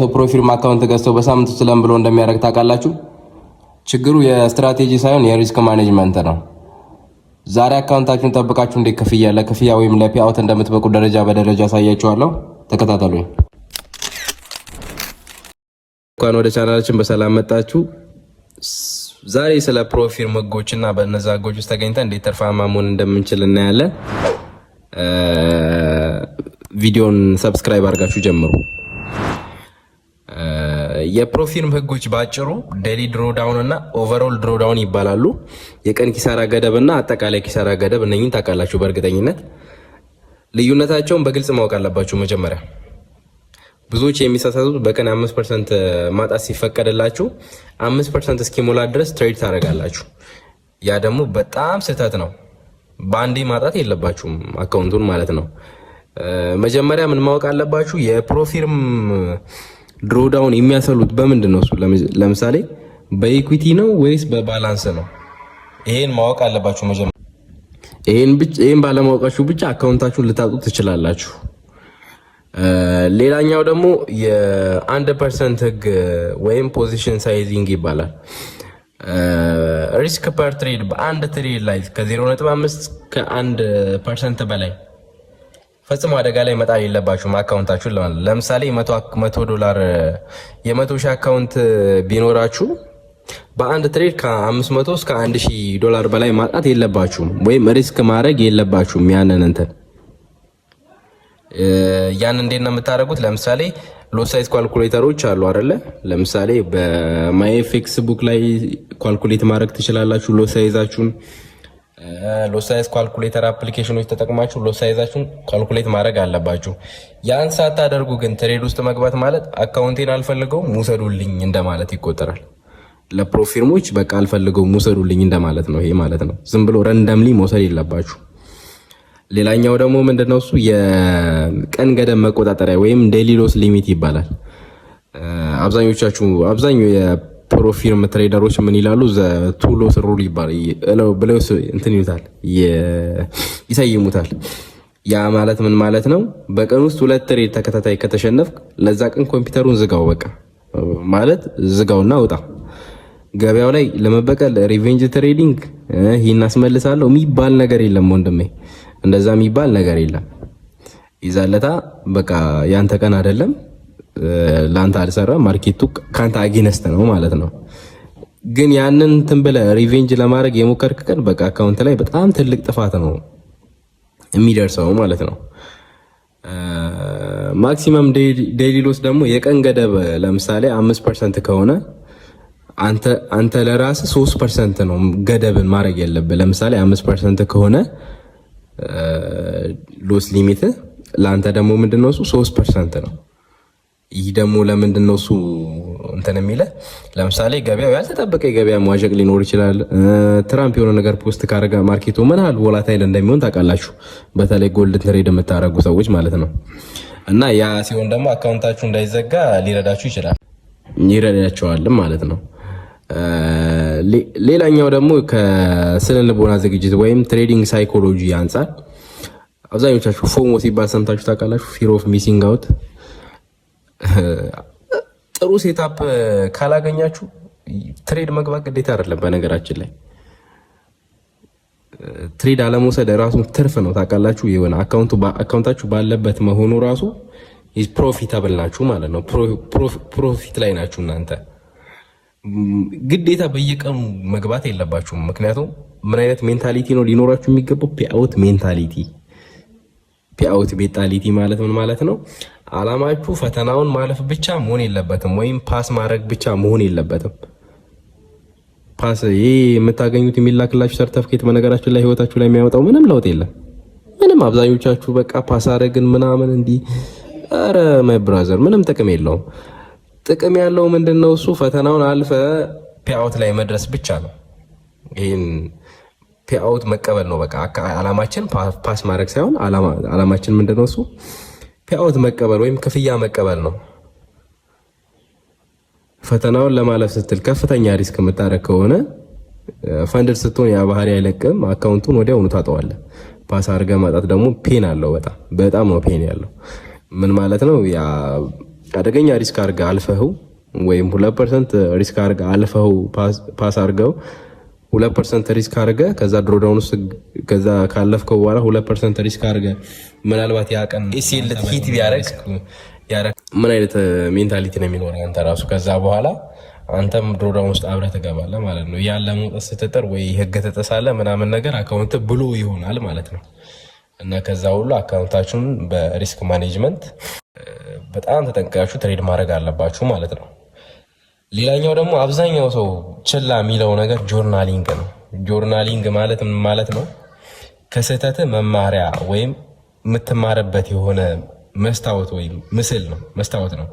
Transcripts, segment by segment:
ሰው prop firm account ገዝቶ በሳምንት ውስጥ ለምን blow እንደሚያደርግ ታውቃላችሁ? ችግሩ የስትራቴጂ ሳይሆን የ risk management ነው። ዛሬ account ኣችሁን ጠብቃችሁ እንዴት ክፍያ ለክፍያ ወይም ለ payout እንደምትበቁ ደረጃ በደረጃ አሳያችኋለሁ። ተከታተሉኝ። እንኳን ወደ ቻናላችን በሰላም መጣችሁ። ዛሬ ስለ prop firm ህጎች እና በእነዛ ህጎች ውስጥ ተገኝተን እንዴት ትርፋማ መሆን እንደምንችል እናያለን። ቪዲዮን subscribe አድርጋችሁ ጀምሩ። የ prop firm ህጎች ባጭሩ daily drawdown እና overall drawdown ይባላሉ። የቀን ኪሳራ ገደብ እና አጠቃላይ ኪሳራ ገደብ እነኝን ታውቃላችሁ በእርግጠኝነት። ልዩነታቸውን በግልጽ ማወቅ አለባችሁ። መጀመሪያ ብዙዎች የሚሳሳቱት በቀን 5% ማጣት ሲፈቀድላችሁ 5% እስኪሞላ ድረስ trade ታደርጋላችሁ። ያ ደግሞ በጣም ስህተት ነው። በአንዴ ማጣት የለባችሁም account ኡን ማለት ነው። መጀመሪያ ምን ማወቅ አለባችሁ? የ prop firm drawdown የሚያሰሉት በምንድን ነው? እሱ ለምሳሌ በ equity ነው ወይስ በ balance ነው? ይሄን ማወቅ አለባችሁ መጀመሪያ። ይሄን ባለማወቃችሁ ብቻ account ኣችሁን ልታጡ ትችላላችሁ። ሌላኛው ደግሞ የ1% ህግ ወይም position sizing ይባላል። Risk per trade በአንድ trade ላይ ከ0.5 ከ1% በላይ ፈጽሞ አደጋ ላይ መጣል የለባችሁም account ኣችሁን ለማለት። ለምሳሌ 100 ዶላር የ100,000 account ቢኖራችሁ በአንድ trade ከ500 እስከ 1000 ዶላር በላይ ማጣት የለባችሁም ወይም risk ማድረግ የለባችሁም። ያንን እንትን ያን እንዴት ነው የምታደርጉት? ለምሳሌ lot size calculator ኦች አሉ አይደለ? ለምሳሌ በ Myfxbook ላይ calculate ማድረግ ትችላላችሁ lot size ኣችሁን። Lot size calculator application ኖች ተጠቅማችሁ lot size ኣችሁን calculate ማድረግ አለባችሁ። ያን ሳታደርጉ ግን trade ውስጥ መግባት ማለት account ኤን አልፈልገውም ውሰዱልኝ እንደማለት ይቆጠራል። ለ prop firm ኦች በቃ አልፈልገውም ውሰዱልኝ እንደማለት ነው ይሄ ማለት ነው። ዝም ብሎ randomly መውሰድ የለባችሁ። ሌላኛው ደግሞ ምንድነው? እሱ የቀን ገደብ መቆጣጠሪያ ወይም daily loss limit ይባላል። አብዛኞቻችሁ አብዛኛው የ prop firm trader ኦች ምን ይላሉ? Two loss rule ይባላል ብለው እንትን ይሉታል፣ ይሰይሙታል። ያ ማለት ምን ማለት ነው? በቀን ውስጥ ሁለት trade ተከታታይ ከተሸነፍክ ለዛ ቀን ኮምፒውተሩን ዝጋው፣ በቃ ማለት ዝጋውና ውጣ። ገበያው ላይ ለመበቀል revenge trading ይህን አስመልሳለሁ የሚባል ነገር የለም ወንድሜ፣ እንደዛ የሚባል ነገር የለም። ይዛለታ በቃ ያንተ ቀን አይደለም፣ ለአንተ አልሰራም፣ market ኡ ከአንተ against ነው ማለት ነው። ግን ያንን እንትን ብለህ revenge ለማድረግ የሞከርክ ቀን በቃ account ላይ በጣም ትልቅ ጥፋት ነው የሚደርሰው ማለት ነው። Maximum daily loss ደግሞ የቀን ገደብ ለምሳሌ 5% ከሆነ አንተ ለራስህ 3% ነው ገደብን ማድረግ ያለብህ። ለምሳሌ 5% ከሆነ loss limit ለአንተ ደግሞ ምንድነው እሱ 3% ነው። ይህ ደግሞ ለምንድን ነው እሱ እንትን የሚለ? ለምሳሌ ገበያው ያልተጠበቀ የገበያ መዋዠቅ ሊኖር ይችላል። ትራምፕ የሆነ ነገር post ካረገ market ኡ ምን ያህል volatile እንደሚሆን ታውቃላችሁ። በተለይ gold trade የምታደርጉ ሰዎች ማለት ነው። እና ያ ሲሆን ደግሞ account ኣችሁ እንዳይዘጋ ሊረዳችሁ ይችላል፣ ይረዳቸዋልም ማለት ነው። ሌላኛው ደግሞ ከስነ ልቦና ዝግጅት ወይም trading psychology አንጻር አብዛኞቻችሁ FOMO ሲባል ሰምታችሁ ታውቃላችሁ። Fear of missing out። ጥሩ setup ካላገኛችሁ trade መግባት ግዴታ አይደለም። በነገራችን ላይ trade አለመውሰድ ራሱ ትርፍ ነው። ታውቃላችሁ፣ የሆነ account ኣችሁ ባለበት መሆኑ ራሱ profitable ናችሁ ማለት ነው። Profit ላይ ናችሁ እናንተ። ግዴታ በየቀኑ መግባት የለባችሁም። ምክንያቱም ምን አይነት mentality ነው ሊኖራችሁ የሚገባው? Payout mentality። Payout mentality ማለት ምን ማለት ነው? አላማችሁ ፈተናውን ማለፍ ብቻ መሆን የለበትም፣ ወይም pass ማድረግ ብቻ መሆን የለበትም። Pass ይሄ የምታገኙት የሚላክላችሁ ሰርተፍኬት በነገራችን ላይ ህይወታችሁ ላይ የሚያመጣው ምንም ለውጥ የለም። ምንም። አብዛኞቻችሁ በቃ pass አደረግን ምናምን እንዲህ፣ ኧረ my brother፣ ምንም ጥቅም የለውም። ጥቅም ያለው ምንድን ነው? እሱ ፈተናውን አልፈ payout ላይ መድረስ ብቻ ነው። ይህን payout መቀበል ነው። በቃ አላማችን pass ማድረግ ሳይሆን አላማችን ምንድን ነው? እሱ payout መቀበል ወይም ክፍያ መቀበል ነው። ፈተናውን ለማለፍ ስትል ከፍተኛ risk የምታደርግ ከሆነ funded ስትሆን ያ ባህሪ አይለቅም። Account ኡን ወዲያውኑ ታጠዋለህ። Pass አድርገህ ማጣት ደግሞ pain አለው። በጣም በጣም ነው pain ያለው። ምን ማለት ነው? ያ አደገኛ risk አድርገህ አልፈኸው ወይም 2% risk አድርገህ አልፈኸው pass አድርገው 2% risk አድርገህ ከዛ drawdown ውስጥ ከዛ ካለፍከው በኋላ 2% risk አድርገህ ምናልባት ያ ቀን SL hit ቢያደርግ ምን አይነት mentality ነው የሚኖረው አንተ ራሱ? ከዛ በኋላ አንተም drawdown ውስጥ አብረህ ትገባለህ ማለት ነው። ያን ለመውጣት ስትጥር ወይ ህግ ትጥሳለህ ምናምን ነገር account blow ይሆናል ማለት ነው። እና ከዛ ሁሉ account ኣችሁን በ risk management በጣም ተጠንቅቃችሁ trade ማድረግ አለባችሁ ማለት ነው። ሌላኛው ደግሞ አብዛኛው ሰው ችላ የሚለው ነገር journaling ነው። Journaling ማለት ምን ማለት ነው? ከስህተት መማሪያ ወይም የምትማርበት የሆነ መስታወት ወይም ምስል ነው፣ መስታወት ነው፣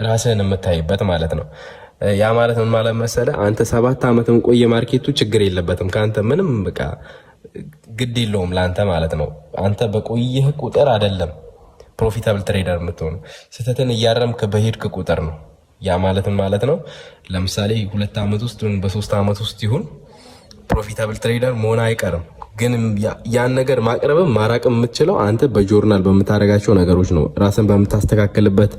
ራስህን የምታይበት ማለት ነው። ያ ማለት ምን ማለት መሰለ? አንተ 7 ዓመትም ቆየ market ኡ ችግር የለበትም ከአንተ ምንም በቃ ግድ የለውም ለአንተ ማለት ነው። አንተ በቆየህ ቁጥር አይደለም profitable trader የምትሆነው፣ ስህተትን እያረምክ በሄድክ ቁጥር ነው። ያ ማለት ምን ማለት ነው? ለምሳሌ 2 ዓመት ውስጥ፣ በ3 ዓመት ውስጥ ይሁን profitable trader መሆን አይቀርም። ግን ያን ነገር ማቅረብም ማራቅም የምትችለው አንተ በጆርናል በምታደርጋቸው ነገሮች ነው። ራስን በምታስተካክልበት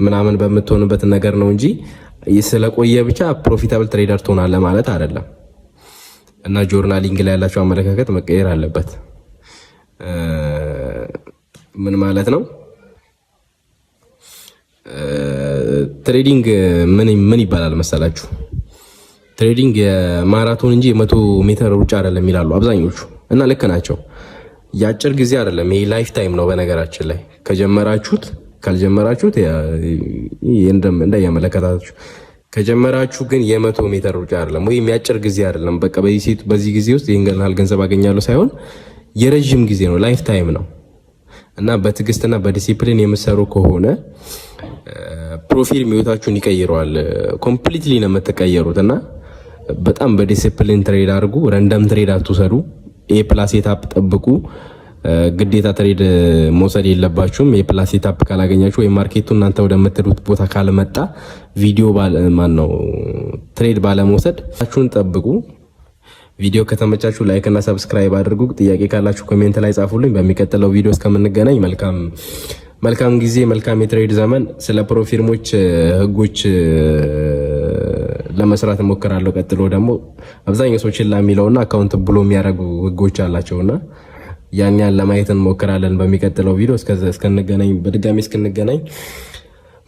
ምናምን በምትሆንበት ነገር ነው እንጂ ስለቆየ ብቻ profitable trader ትሆናለህ ማለት አይደለም። እና journaling ላይ ያላችሁ አመለካከት መቀየር አለበት። ምን ማለት ነው? Trading ምን ምን ይባላል መሰላችሁ? Trading የማራቶን እንጂ የ100 ሜትር ሩጫ አይደለም ይላሉ አብዛኞቹ፣ እና ልክ ናቸው። የአጭር ጊዜ አይደለም፣ ይሄ lifetime ነው። በነገራችን ላይ ከጀመራችሁት፣ ካልጀመራችሁት እንደየመለከታችሁ፣ ከጀመራችሁ ግን የ100 ሜትር ሩጫ አይደለም ወይም የአጭር ጊዜ አይደለም። በቃ በዚህ ጊዜ ውስጥ ይህን ያህል ገንዘብ አገኛለሁ ሳይሆን የረዥም ጊዜ ነው፣ lifetime ነው። እና በትዕግስትና በዲሲፕሊን የምትሰሩ ከሆነ prop firm ህይወታችሁን ይቀይረዋል። Completely ነው የምትቀየሩት። እና በጣም በ discipline trade አድርጉ። Random trade አትውሰዱ። A plus setup ጠብቁ። ግዴታ trade መውሰድ የለባችሁም። A plus setup ካላገኛችሁ ወይም market ኡ እናንተ ወደምትሉት ቦታ ካልመጣ ቪዲዮ ማን ነው trade ባለመውሰድ ችሁን ጠብቁ። ቪዲዮ ከተመቻችሁ like እና subscribe አድርጉ። ጥያቄ ካላችሁ comment ላይ ጻፉልኝ። በሚቀጥለው ቪዲዮ እስከምንገናኝ መልካም መልካም ጊዜ፣ መልካም የ trade ዘመን። ስለ prop firm ኦች ህጎች ለመስራት እሞክራለሁ። ቀጥሎ ደግሞ አብዛኛው ሰው ችላ የሚለውና account blow የሚያደርጉ ህጎች አላቸውና ያን ያን ለማየት እንሞክራለን በሚቀጥለው ቪዲዮ። እስከንገናኝ በድጋሚ እስክንገናኝ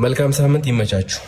መልካም ሳምንት፣ ይመቻችሁ።